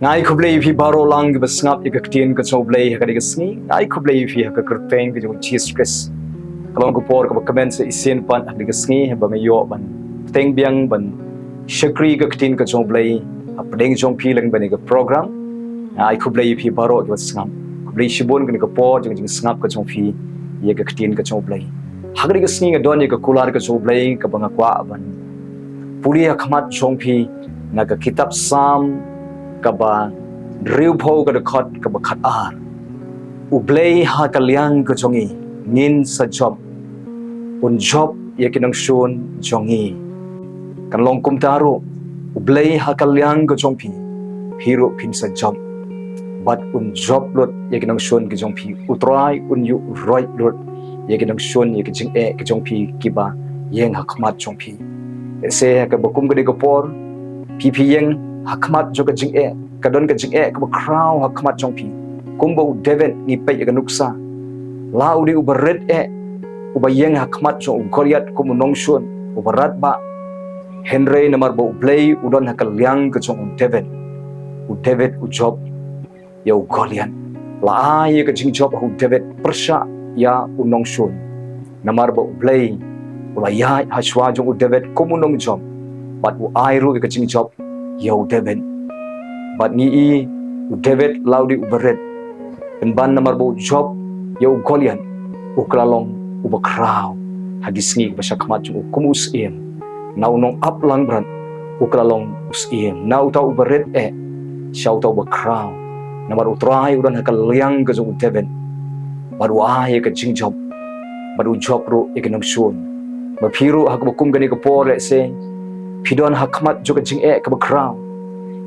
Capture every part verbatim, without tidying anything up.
Nga ai khublei ïa phi baroh lang kiba sngap ïa ka ktien ka jong U Blei ha kane ka sngi. Nga ai khublei ïa phi ha ka kyrteng ka jong U Jisu Khrist. Ka long ka por kaba kmen sa shisien pat ha kane ka sngi, haba nga ïoh ban bteng biang ban shakri ka ktien ka jong U Blei hapdeng jong phi lyngba kane ka program. Nga ai khublei ïa phi baroh kiba sngap. Khublei shibun kane ka por jong ka jingsngap ka jong phi ïa ka ktien ka jong U Blei. Ha kane ka sngi nga don ïa ka kular ka jong U Blei kaba nga kwah ban pule ha khmat jong phi na ka kitab Salm kaba hynriewphew, ka dkhot kaba khatar. U Blei ha ka liang ka jong ngi, ngin sa jop. Un jop ïa ki nongshun jong ngi. Kan long kumta ruh, U Blei ha ka liang ka jong phi, phi ruh phin sa jop. Bad un jop lut ïa ki nongshun ki jong phi. U Trai un ïuhroit lut ïa ki nongshun, ïa ki jingeh ki jong phi kiba ïeng ha khmat jong phi. Lehse ha kaba kum kane ka por, phi phi ïeng ha khmat jong ka jingeh, ka don ka jingeh kaba khraw ha khmat jong phi. Kumba u David ngi peit ïa ka nuksa. La u dei uba rit eh, uba ïeng ha khmat jong u Goliath kum u nongshun, uba radbah. Hynrei namar ba U Blei u don ha ka liang ka jong u David, u David u jop ïa u Goliath. La ai ïa ka jingjop ha u David pyrshah ïa u nongshun. Namar ba U Blei u la ïaid ha shuwa jong u David kum u nongjop, bad u ai ruh ïa ka jingjop ïa u David. Bad ngi i u David la u dei uba rit, pynban namar ba u jop ïa u Goliath, u kylla long uba khraw ha ki sngi kiba sha khmat jong u kum u syiem. Na u nongap langbrot u kylla long u syiem. Na uta uba rit eh sha uta uba khraw. Namar U Trai u don ha ka liang ka jong u David, bad u ai ïa ka jingjop, bad u jop ruh ïa ki nongshun. Ba phi ruh ha kaba kum kane ka por, lehse phi don ha khmat jong ka jingeh kaba khraw.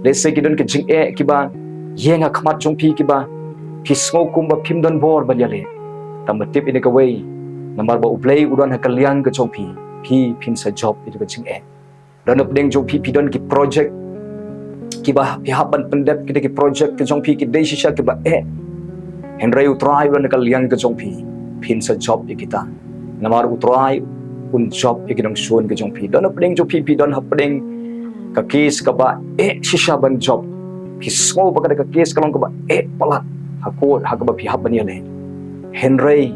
Lehse ki don ka jingeh kiba ïeng ha khmat jong phi kiba phi sngew kumba phim don bor ban ïaleh. Tang ba tip ïa kawei, namar ba U Blei u don ha ka liang ka jong phi, phi phin sa jop ïa ka jingeh. Don hapdeng jong phi, phi don ki project kiba phi hap ban pyndep, kita ki project ka jong phi ki dei shisha kiba eh. Hynrei U Trai u don ha ka liang ka jong phi, phin sa jop ïa kita. Namar U Trai un jop ïa ki nongshun ka jong phi. Don hapdeng jong phi, phi don hapdeng ka case kaba eh shisha ban jop. Phi sngew ba kata ka case ka long kaba eh palat ha court, ha kaba phi hap ban ïaleh. Hynrei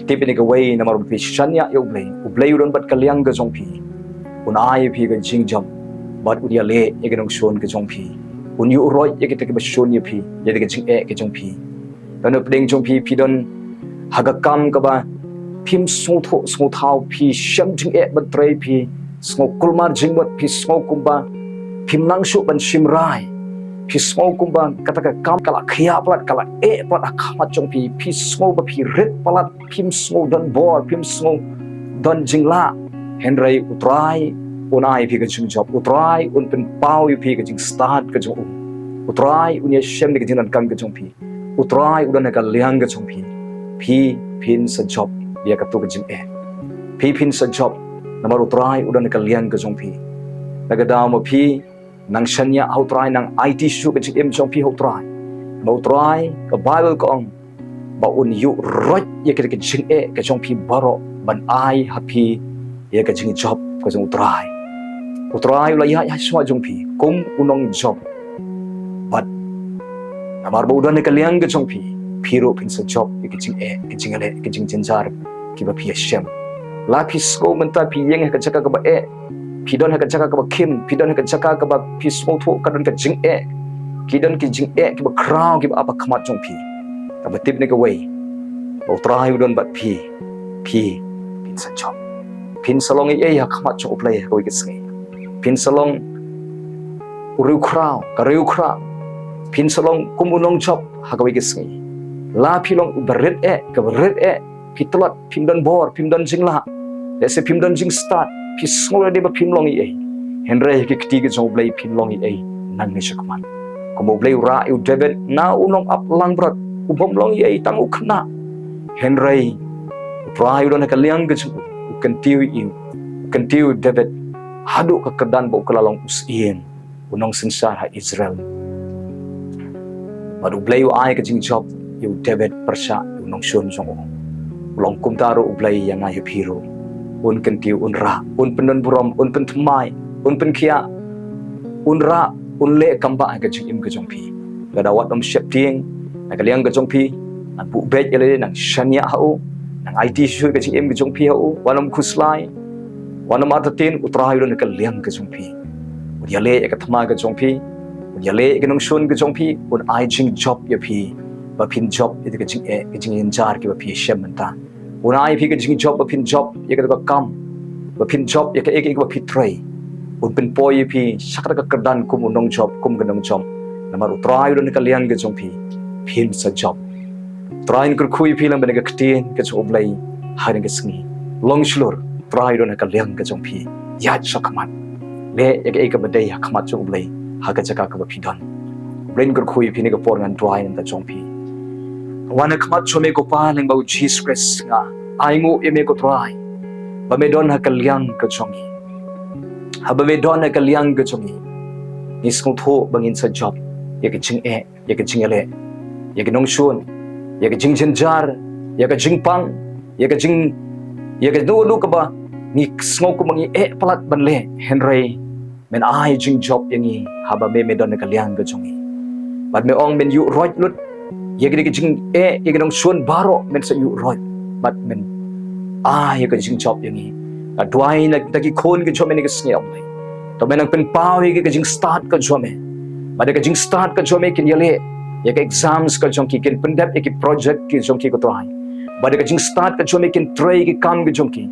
tip ïa kawei, namar ba phi shaniah ïa U Blei, U Blei u don bad ka liang ka jong phi. Un ai ïa phi ka jingjop, bad un ïaleh ïa ki nongshun ki jong phi. Un ïuhroit ïa kita kiba shun ïa phi, ïa kita ki jingeh ki jong phi. Don hapdeng jong phi, phi don ha ka kam kaba phim sngewthuh sngewthaw, phi shem jingeh ban trei, phi sngew kulmar jingmut, phi sngew kumba phim nang shuh ban shim rai. Phi sngew kumba kata ka kam ka la khia palat, ka la eh palat ha khmat jong phi. Phi sngew ba phi rit palat, phim sngew don bor, phim sngew don jinglah. Hynrei U Trai un ai phi ka jingjop. U Trai un pynpaw ïa phi ka jingstad ka jong u. U Trai un ïashem ïa ka jingdonkam ka jong phi. U Trai u don ha ka liang ka jong phi. Phi phin sa jop ïa kato ka jingeh. Phi phin sa jop namar U Trai u don ha ka liang ka jong phi. Na ka daw ma phi nang shaniah ha U Trai, nang aiti shuh ka jingim jong phi ha U Trai. Ma U Trai, ka Baibl ka ong ba un ïuhroit ïa ka, ka jingeh ka jong phi baroh ban ai ha phi ïa ka jingjop ka jong U Trai. U Trai u la ïaid ha shuwa jong phi kum u nongjop. Bad namar ba u don ha ka liang ka jong phi, phi ruh phin sa jop ïa ka jingeh, ka jingïaleh, ka jingjynjar kiba phi ïashem. La phi sngew mynta phi ïeng ha ka jaka kaba eh, phi don ha ka jaka kaba khim, phi don ha ka jaka kaba phi sngewthuh ka don ka jingeh, ki don ki jingeh kiba khraw kiba ap ha khmat jong phi. Tang ba tip ïa kawei, ba U Trai u don bad phi, phi phin sa jop. Phin sa long ei ei ha khmat jong U Blei ha kawei ka sngi. Phin sa long u riewkhraw, ka riewkhraw. Phin sa long kum u nongjop ha kawei ka sngi. La phi long uba rit eh, kaba rit eh, phi tlot, phim don bor, phim don jinglah, lehse phim don jingstad, phi sngew lade ba phim long ei ei. Hynrei ha ki kti ka jong U Blei phin long ei ei nangne shakhmat. Kumba U Blei u rah ïa u David na u nongap langbrot, u bym long ei ei, tang u khynnah. Hynrei U Trai u don ha ka liang ka jong u, u kyntiew ïa u, u kyntiew ïa u David haduh ka kyrdan ba u kylla long u syiem, u nongsynshar ha Israel. Bad U Blei u ai ka jingjop ïa u David pyrshah ïa u nongshun jong u. U long kumta ruh U Blei ïa nga ïa phi ruh. Un kyntiew, un rah, un pyndonburom, un pynthymmai, un pynkhiah, un rah, un leh kam bah ha ka jingim ka jong phi. Nga da wad ym sheptieng na ka liang ka jong phi. Nang buh beit ïa lade, nang shaniah ha u, nang aiti shuh ka jingim ka jong phi ha u. Wat ym khuslai, wat ym artatien, U Trai u don ha ka liang ka jong phi. Un ïaleh ïa ka thma ka jong phi, un ïaleh ïa ka nongshun ka jong phi, un ai jingjop ïa phi ba phin jop ïa ka jingeh, ka jingjynjar kiba phi shem mynta. Un ai phi ka jingjop ba phin jop ïa kata ka kam, ba phin jop ïa kaei kaei ba phi trei. Un pynpoi ïa phi sha kata ka kyrdan kum u nongjop, kum ka nongjop. Namar U Trai u don ha ka liang ka jong phi, phin sa jop. U Trai un kyrkhu ïa phi lyngba kane ka ktien ka jong U Blei ha kane ka sngi. Long shlur, U Trai u don ha ka liang ka jong phi. Ïaid sha khmat. Leh ïa kaei kaba dei ha khmat jong U Blei ha ka jaka kaba phi don. U Blei un kyrkhu ïa phi, ha kane ka por ngan duwai na ka bynta jong phi. Wan ha khmat jong me ko Pa lyngba U Jisu Khrist, nga ainguh ïa me ko Trai ba me don ha ka liang ka jong ngi. Haba me don ha ka liang ka jong ngi, ngi sngewthuh ba ngin sa jop ïa ka jingeh, ïa ka jingïaleh, ïa ka nongshun, ïa ka jingjynjar, ïa ka jingpang, ïa ka jing, ïa kano kano kaba ngi sngew kumba ngi eh palat ban leh, hynrei men ai jingjop ïa ngi haba me, me don ha ka liang ka jong ngi. Bad me ong men ïuh roit lut ïa kane ka jingeh, ïa ka nongshun baroh men sa ïuh roit. Bad men ai ïa ka jingjop ïa ngi. Nga duwai na ka bynta ki khun ka jong me ha kane ka sngi, A Blei. To me nang pynpaw ïa ka jingstad ka jong me. Bad da ka jingstad ka jong me kin ïaleh ïa ka exams ka jong ki, kin pyndep ïa ki project ki jong ki ko Trai. Bad da ka jingstad ka jong me kin trei ïa ki kam ka jong ki.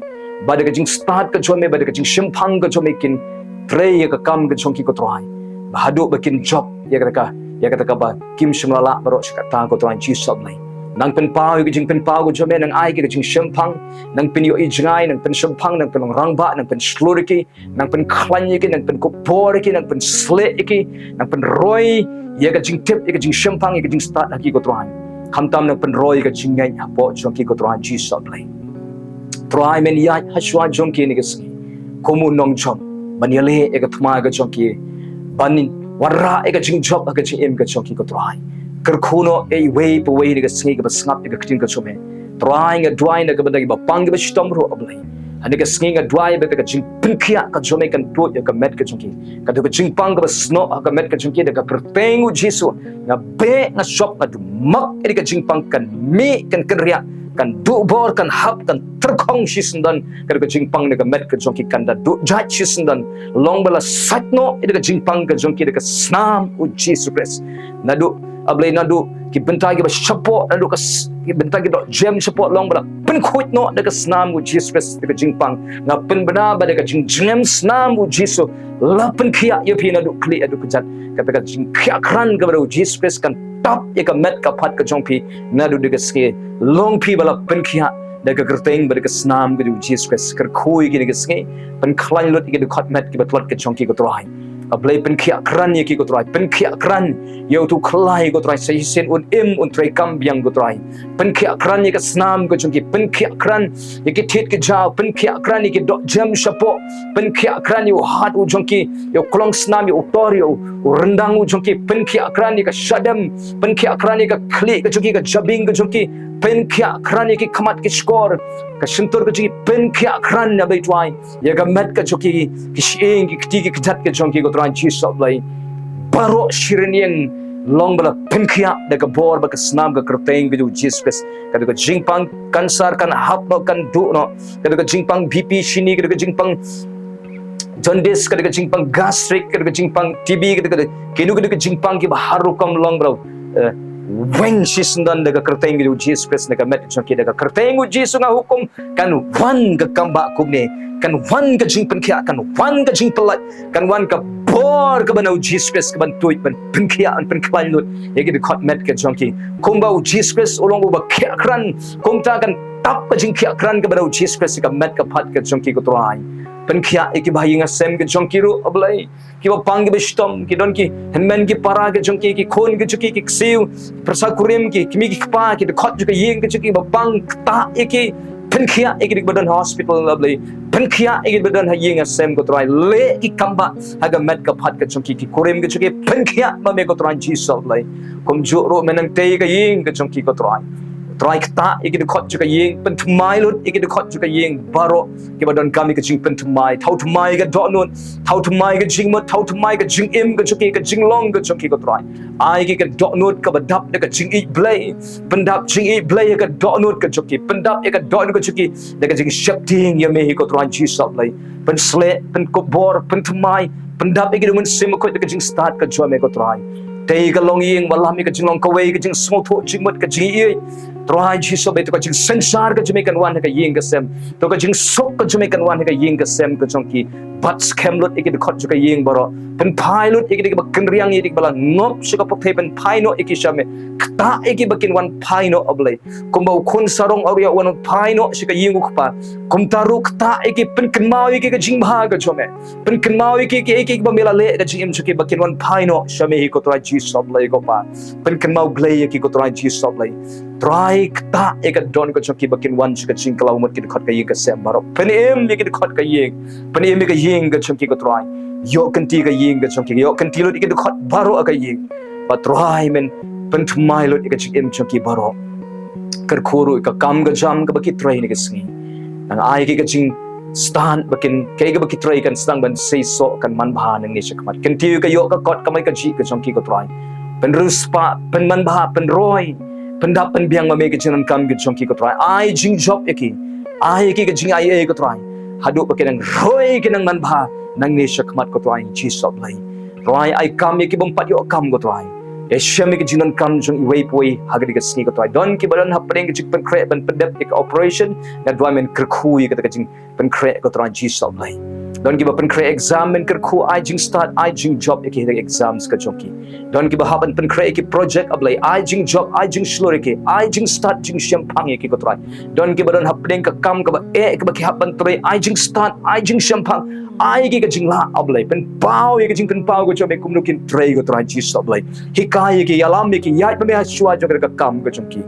Bad da ka jingstad ka jong me, bad da ka jingshemphang ka jong me kin trei ïa ka kam ka jong ki ko Trai. Ba haduh ba kin jop ïa kata ka, ïa kata kaba kim shym la lah baroh shi katta ko Trai Jisu, A Blei. Nang pynpaw ïa ka jingpynpaw ka jong me, nang ai ïa ka jingshemphang, nang pynïohi jngai, nang pynshemphang, nang pynlong rangbah, nang pynshlur ïa ki, nang pynkhlaiñ ïa ki, nang pynkupbor ïa ki, nang pynsleh ïa ki, nang pynroi ïa ka jingtip, ïa ka jingshemphang, ïa ka jingstad ha ki ko Trai. Khamtam nang pynroi ïa ka jingngeit hapoh jong ki ko Trai Jisu, A Blei. Trai men ïaid ha shuwa jong ki ha kane ka sngi kum u nongjop ban ïaleh ïa ka thma ka jong ki, ban wanrah ïa ka jingjop ha ka jingim ka jong ki ko Trai. Kyrkhu noh ïa iwei pa iwei ha kane ka sngi kaba sngap ïa ka ktien ka jong me. Trai nga duwai na ka bynta kiba pang kiba shitom ruh, A Blei. Ha kane ka sngi nga duwai ba ka jingpynkhiah ka jong me kan tuid ïa ka met ka jong ki. Ka dei ka jingpang kaba snoh ha ka met ka jong ki, da ka kyrteng U Jisu nga beh, nga shop, nga duh mak ïa ka jingpang kan mih, kan kynriah, kan duh bor, kan hap, kan tyrkhong shisyndon. Ka dei ka jingpang na ka met ka jong ki, kan da duh jait shisyndon. Long ba la sait noh ïa ka jingpang ka jong ki da ka snam U Jisu Khrist. Naduh, A Blei, naduh ki bynta kiba shapoh, naduh ka s-, ki bynta ki dohjem shapoh, long ba la pynkhuid noh da ka snam U Jisu Khrist da ka jingpang. Nga pynbna ba da ka jingjngem snam U Jisu la pynkhiah ïa phi naduh khlieh haduh kjat. Kata ka jingkhiah krat kaba da U Jisu Khrist kan tap ïa ka met ka phad ka jong phi naduh da ka sngi. Long phi ba la pynkhiah da ka kyrteng bad da ka snam ka jong U Jisu Khrist. Kyrkhu ïa ki ha kane ka sngi. Pynkhlaiñ lut ïa ki dkhot met kiba tlot ka jong ki ko Trai. A Blei, pynkhiah krat ïa ki ko Trai. Pynkhiah krat ïa uto u khlai ko Trai, sa shisien un im, un trei kam biang ko Trai. Pynkhiah krat ïa ka snam ka jong ki. Pynkhiah krat ïa ki thied ki jaw. Pynkhiah krat ïa ki dohjem shapoh. Pynkhiah krat ïa u hat u jong ki, ïa u klongsnam, ïa u tor, ïa u, u ryndang u jong ki. Pynkhiah krat ïa ka shadem. Pynkhiah krat ïa ka khlieh ka jong ki, ka jabieng ka jong ki. Pynkhiah krat ïa ki khmat ki shkor, ka shyntur ka jong ki. Pynkhiah krat, A Blei Trai, ïa ka met ka jong ki, ki shyieng, ki kti ki kjat ka jong ki ko Trai Jisu, A Blei. Baroh shi rynïeng long ba la pynkhiah da ka bor bad ka snam ka kyrteng ka jong U Jisu Khrist. Ka dei ka jingpang kansar kan hap noh, kan duh noh. Ka dei ka jingpang B P shini, ka dei ka jingpang jaundice, ka dei ka jingpang gastric, ka dei ka jingpang T B, ka dei ka, kino ka dei ka jingpang kiba har rukom long ba la, eh, weng shisyndon da ka kyrteng ka jong U Jisu Khrist na ka met ka jong ki. Da ka kyrteng U Jisu nga hukum, kan wan ka kambah kumne, kan wan ka jingpynkhiah, kan wan ka jingpyllait, kan wan ka bor kaba na U Jisu Khrist kaban tuid, ban pynkhiah, ban pynkhlaiñ lut ïa ki dkhot met ka jong ki. Kumba U Jisu Khrist u long uba khiah krat, kumta kan tap ka jingkhiah krat kaba na U Jisu Khrist ïa ka met ka phad ka jong ki ko Trai. Pynkhiah ïa kiba ha ïing ha sem ka jong ki ruh, A Blei. Kiba pang kiba shitom, ki don ki hynmen ki para ka jong ki, ki khun ka jong ki, ki ksiew, pyrsa kurim, ki kmie ki kpa, ki dkhot jong ka ïing ka jong ki, kiba pang, ktah ïa ki. Pynkhiah ïa ki dei kiba don ha hospital, A Blei. Pynkhiah ïa ki dei kiba don ha ïing ha sem ko Trai. Leh ki kambah ha ka met ka phad ka jong ki, ki kurim ka jong ki. Pynkhiah ma me ko Trai Jisu, A Blei. Kumjuh ruh me nang tei ka ïing ka jong ki ko Trai. Trai, ktah ïa ki dkhot jong ka ïing, pynthymmai lut ïa ki dkhot jong ka ïing baroh kiba donkam ïa ka jingpynthymmai. Thaw thymmai ka dohnud, thaw thymmai ka jingmut, thaw thymmai ka jingim ka jong ki, ka jinglong ka jong ki, ko Trai. Ai ki ka dohnud kaba dap da ka jingïeit Blei. Pyndap jingïeit Blei ïa ka dohnud ka jong ki. Pyndap ïa ka dohnud ka jong ki da ka jingsheptieng ïa me hi, ko Trai Jisu Blei. Pynshlei, pynkup bor, pynthymmai, pyndap ïa ki da u Mynsiem Bakhuid da ka jingstad ka jong me, ko Trai. Tei ka longïing, wallam ïa ka jinglong kawei, ka jingsngewthuh jingmut, ka jingïeit. Trai Jisu Blei, to ka jingsynshar ka jong me kan wan ha ka ïing ka sem. To ka jingsuk ka jong me kan wan ha ka ïing ka sem ka jong ki. Bat skhem lut ïa ki dkhot jong ka ïing baroh. Pynphai lut ïa ki da kiba kynriang, ïa ki da kiba la ngop sha ka pyrthei, pynphai noh ïa ki sha me. Ktah ïa ki ba kin wan phai noh, A Blei. Kumba u khun sarong u ïoh wan phai noh sha ka ïing u kpa, kumta ruh ktah ïa ki, pynkynmaw ïa ki ka jingbha ka jong me. Pynkynmaw ïa ki, ki, ki, kiba me la leh ka jingim jong ki ba kin wan phai noh sha me hi, ko Trai Jisu Blei, ko Pa. Pynkynmaw Blei ïa ki, ko Trai Jisu Blei. Trai, ktah ïa ka dohnud ka jong ki ba kin wan sha ka jingkylla mut ki dkhot ka ïing ka sem baroh. Pynim ïa ki dkhot ka ïing. Pynim ïa ka ïing ka jong ki, ko Trai. Ïoh kynti ka ïing ka jong ki. Ïoh kynti lut ïa ki dkhot baroh ka ïing. Ba Trai men pynthymmai lut ïa ka jingim jong ki baroh. Kyrkhu ruh ïa ka kam ka jam kaba ki trei ha kane ka sngi. Nang ai ki ka jingstad ba kin, kaei kaba ki trei kan sdang ban seisoh, kan manbha nangne shakhmat. Kyntiew ïa ka ïoh ka kot kamai kajih ka jong ki, ko Trai. Pynriewspah, pynmanbha, pynroi, pyndap pynbiang ma me ka jingdonkam ka jong ki, ko Trai. Ai jingjop ïa ki. Ai ki ka jingaiei, ko Trai. Haduh ba kin nang roi, kin nang manbha nangne shakhmat, ko Trai Jisu Blei. Trai, ai kam ïa ki bym pat ïoh kam, ko Trai. Ïashem ïa ka jingdonkam jong iwei pa iwei ha kane ka sngi, ko Trai. Don kiba don hapdeng ka jingpynkhreh ban pyndep ïa ka operation, nga duwai men kyrkhu ïa kata ka jingpynkhreh, ko Trai Jisu Blei. Don kiba pynkhreh exam, men kyrkhu, ai jingstad, ai jingjop ïa ki exams ka jong ki. Don kiba hap ban pynkhreh ïa ki project, A Blei, ai jingjop, ai jingshlur ïa ki, ai jingstad, jingshemphang ïa ki, ko Trai. Don kiba don hapdeng ka kam kaba eh, kaba ki hap ban trei, ai jingstad, ai jingshemphang, ai ki ka jinglah, A Blei. Pynpaw ïa ka jingpynpaw ka jong me kumno kin trei, ko Trai Jisu Blei. Hikai ïa ki, ïalam ïa ki, ïaid ma me ha shuwa jong ka kam ka jong ki.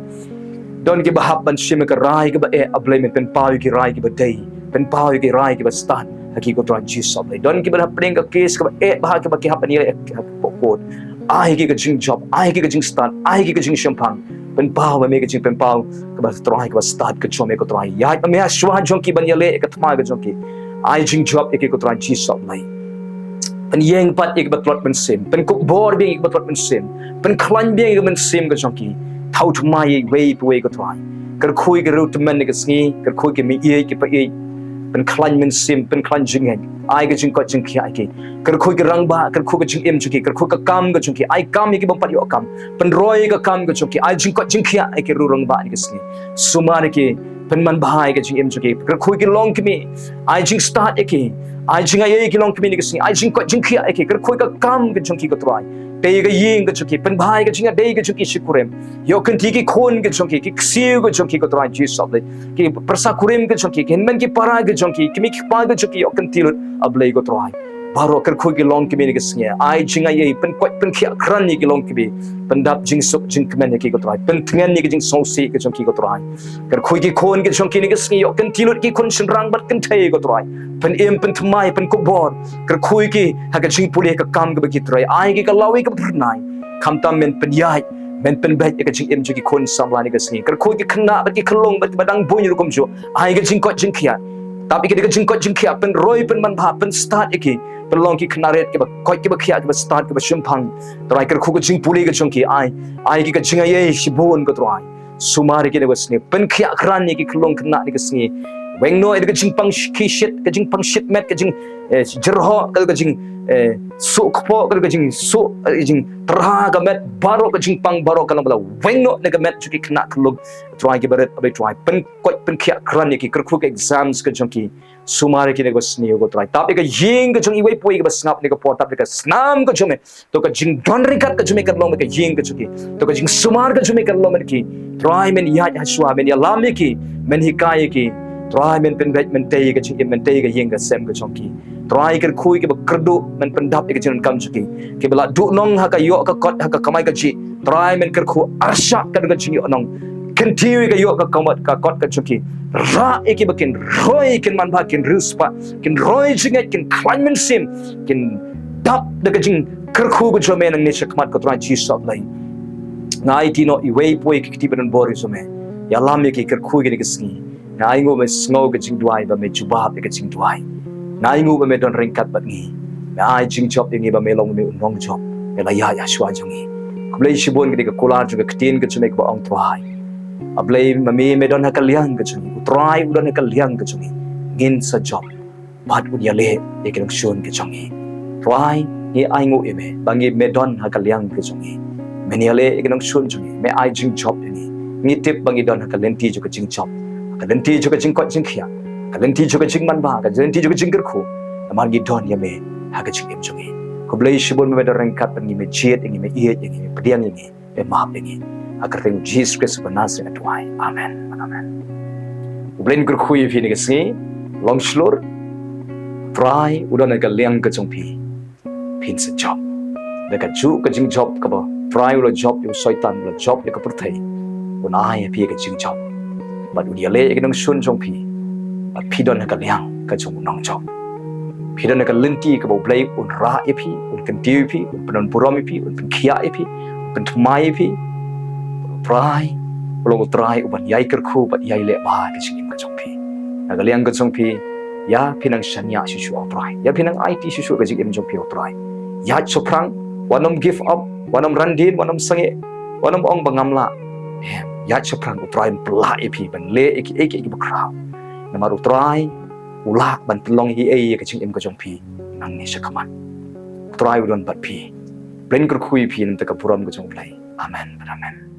Don kiba hap ban shim ïa ka rai kaba eh, A Blei, men pynpaw ïa ki rai kiba dei. Pynpaw ïa ki rai kiba stad ha ki, ko Trai Jisu Blei. Don kiba hapdeng ka case kaba eh bha, kiba ki hap ban ïaleh ha ka court. Ai ki ka jingjop, ai ki ka jingstad, ai ki ka jingshemphang. Pynpaw ma me ka jingpynpaw kaba Trai, kaba stad ka jong me, ko Trai. Ïaid ma me ha shuwa jong ki ban ïaleh ïa ka thma ka jong ki. Ai jingjop ïa ki, ko Trai Jisu Blei. Pynïeng pat ïa kiba tlot mynsiem, pynkup bor biang ïa kiba tlot mynsiem, pynkhlaiñ biang ïa ka mynsiem ka jong ki. Thaw thymmai ïa iwei pa iwei, ko Trai. Kyrkhu ïa ki riewtymmen ha kane ka sngi, kyrkhu ïa ki, me ïeit ki, pa ïeit. Pynkhlaiñ mynsiem, pynkhlaiñ jingngeit. Ai ka jingkoit jingkhiah ïa ki. Kyrkhu ïa ki rangbah, kyrkhu ka jingim jong ki, kyrkhu ka kam ka jong ki. Ai kam ïa ki bym pat ïoh kam. Pynroi ïa ka kam ka jong ki. Ai jingkoit jingkhiah ïa ki riew rangbah ha kane ka sngi. Sumar ïa ki, pynmanbha ïa ka jingim jong ki. Kyrkhu ïa ki longkmie. Ai jingstad ïa ki. Ai jingaiei ïa ki longkmie ha kane ka sngi. Ai jingkoit jingkhiah ïa ki. Kyrkhu ïa ka kam ka jong ki, ko Trai. Tei ïa ka ïing ka jong ki. Pynbha ïa ka jingïadei ka jong ki sha kurim. Ïoh kynti ki khun ka jong ki, ki ksiew ka jong ki, ko Trai Jisu Blei. Ki pyrsa kurim ka jong ki, ki hynmen ki para ka jong ki, ki kmie ki kpa ka jong ki, ïoh kynti lut, A Blei, ko Trai. Baroh, kyrkhu ïa ki longkmie ha kane ka sngi. Ai jingaiei, pynkoit pynkhiah kyrhai ïa ki longkmie. Pyndap jingsuk jingkmen ïa ki, ko Trai. Pyntngen ïa ki jingsngewsih ka jong ki, ko Trai. Kyrkhu ïa ki khun ka jong ki ha kane ka sngi, ïoh kynti lut ki khun shynrang bad kynthei, ko Trai. Pynim, pynthymmai, pynkup bor. Kyrkhu ïa ki ha ka jingpule ha ka kam kaba ki trei. Ai ki ka lawei kaba phyrnai. Khamtam men pynïaid, men pynbeit ïa ka jingim jong ki khun samla ha kane ka sngi. Kyrkhu ïa ki khynnah bad ki khyllung bad kiba dang bun rukom juh. Ai ka jingkoit jingkhiah. Tap ïa ki da ka jingkoit jingkhiah, pynroi, pynmanbha, pynstad ïa ki. Pynlong ki khynnah rit kiba koit, kiba khiah, kiba stad, kiba shemphang. Trai, kyrkhu ka jingpule ka jong ki, ai. Ai ki ka jingaiei shibun, ko Trai. Sumar ïa ki ha kane ka sngi. Pynkhiah kyrhai ïa ki khyllung khynnah ha kane ka sngi. Weng noh ïa ka jingpang sh-, ki shit, ka jingpang shit met, ka jing, eh, jyrhoh, ka, ka jing, eh, suh kpoh, ka, ka jing suh, eh, jing tyrha ka met, baroh ka jingpang, baroh ka long ba la weng noh na ka met jong ki khynnah khyllung. Trai, kiba rit, A Blei, Trai. Pynkoit pynkhiah kyrhai ïa ki, kyrkhu ka exams ka jong ki. Sumar ïa ki ha kane ka sngi, ko Trai. Tap ïa ka ïing ka jong iwei pa iwei kaba sngap ha kane ka por, tap ïa ka snam ka jong me. To ka jingdon ryngkat ka jong me kan long bad ka ïing ka jong ki. To ka jingsumar ka jong me kan long bad ki. Trai, men ïaid ha shuwa, men ïalam ïa ki, men hikai ïa ki. Trai, men pynbeit, men tei ïa ka jingim, men tei ïa ka ïing ka sem ka jong ki. Trai, kyrkhu ïa kiba kyrduh, men pyndap ïa ka jingdonkam jong ki. Kiba la duhnong ha ka ïoh ka kot, ha ka kamai kajih. Trai, men kyrkhu, arshah ka don ka jingïohnong. Kyntiew ïa ka ïoh ka kamot, ka kot ka jong ki. Rah ïa ki ba kin roi, kin manbha, kin riewspah, kin roi jingngeit, kin khlaiñ mynsiem, kin dap da ka jingkyrkhu ka jong me nangne shakhmat, ko Trai Jisu Blei. Nga aiti noh iwei pa iwei ki kti ba don bor ïa jong me. Ïalam ïa ki kyrkhu kine ki sngi. Nga ainguh ba me sngew ka jingduwai, ba me jubab ïa ka jingduwai. Nga ainguh ba me don ryngkat bad ngi. Me ai jingjop ïa ngi ba me long me u nongjop. Me la ïaid shuwa jong ngi. Khublei shibun ka dei ka kular jong ka ktien ka jong me kaba ong Trai. A Blei ma me me don ha ka liang ka jong ngi. U Trai u don ha ka liang ka jong ngi. Ngin sa jop. Bad un ïaleh ïa ki nongshun ki jong ngi. Trai, ngi ainguh ïa me ba ngi me don ha ka liang ki jong ngi. Men ïaleh ïa ki nongshun jong ngi, me ai jingjop ïa ngi. Ngi tip ba ngi don ha ka lynti jong ka jingjop, ha ka lynti jong ka jingkoit jingkhiah, ha ka lynti jong ka jingmanbha, ha ka lynti jong ka jingkyrkhu. Namar ngi don ïa me ha ka jingim jong ngi. Khublei shibun ba me don ryngkat bad ngi, me jied ïa ngi, me ïeit ïa ngi, me pdiang ïa ngi. Em hap ïa ngi. Ha ka kyrteng u Jisu Khrist ba Nasaret nga duwai. Amen. Amen. U Blei un kyrkhu ïa phi ha kane ka sngi. Long shlur. Trai u don ha ka liang ka jong phi. Phin sa jop. Da kajuh ka jingjop kaba Trai u la jop ïa u Soitan, u la jop ïa ka pyrthei. Un ai ïa phi ka jingjop. Bad un ïaleh ïa ki nongshun jong phi. Bad phi don ha ka liang ka jong u nongjop. Phi don ha ka lynti kaba u Blei un rah ïa phi, un kyntiew ïa phi, un pynlong burom ïa phi, un pynkhiah ïa phi, un pynthymmai ïa phi. U Trai u long u Trai uban ïai kyrkhu bad ïai leh bha ïa ka jingim ka jong phi. Na ka liang ka jong phi, ïa phi nang shaniah shuh shuh ha u Trai. Ïa phi nang aiti shuh shuh ka jingim jong phi ha u Trai. Ïaid shaphrang, wat nym give up, wat nym randien, wat nym sangeh, wat nym ong ba ngam lah. Em, ïaid shaphrang, u Trai un pynlah ïa phi ban leh ïa kiei kiei kiba khraw. Namar u Trai u lah ban pynlong ïa ka jingim ka jong phi nangne shakhmat. U Trai u don bad phi. U Blei un kyrkhu ïa phi na ka bynta ka burom ka jong u Blei. Amen. Amen.